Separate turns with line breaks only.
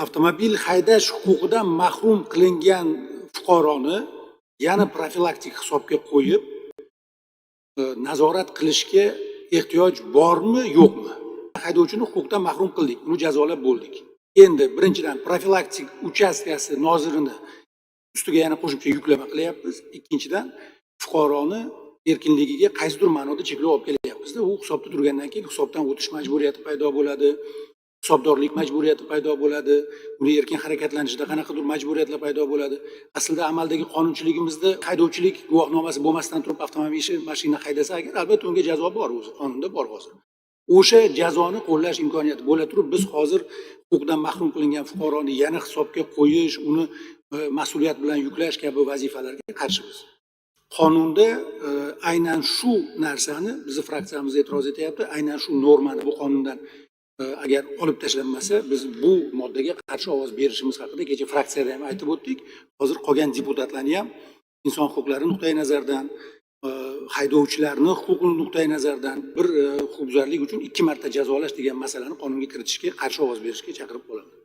Avtomobil haydash huquqidan mahrum qilingan fuqaroni yana profilaktik hisobga qo'yib nazorat qilishga ehtiyoj bormi, yo'qmi? Haydovchini huquqdan mahrum qildik, uni jazolab bo'ldik. Endi birinchidan, profilaktik uchastkasi nozirini ustiga yana qo'shimcha yuklama qilyapmiz. Ikkinchidan, fuqaroni erkinligiga qaysidir ma'noda cheklov olib kelyapmizda. U hisobda turgandan keyin hisobdan o'tish majburiyati paydo bo'ladi, hisobdorlik majburiyati paydo bo'ladi, uni erkin harakatlanishida qanaqadir majburiyatlar paydo bo'ladi. Aslida amaldagi qonunchiligimizda haydovchilik guvohnomasi bo'lmasdan turib avtomobil, mashina haydasa agar, albatta unga jazo bor, o'zi qonunda bor hozir. O'sha jazoni qo'llash imkoniyati bo'la turib, biz hozir huquqdan mahrum qilingan fuqaroni yana hisobga qo'yish, uni mas'uliyat bilan yuklash kabi vazifalarga qarshimiz. Qonunda aynan shu narsani bizni fraksiyamiz e'tiroz etyapti. Aynan shu normani bu qonundan agar olib tashlanmasa, biz bu moddaga qarshi ovoz berishimiz haqida kecha fraksiyada ham aytib o'tdik. Hozir qolgan deputatlarni ham inson huquqlari nuqtai nazaridan, haydovchilarni huquqi nuqtai nazaridan bir huquqbuzarlik uchun ikki marta jazolash degan masalani qonunga kiritishga qarshi ovoz berishga chaqirib qolaman.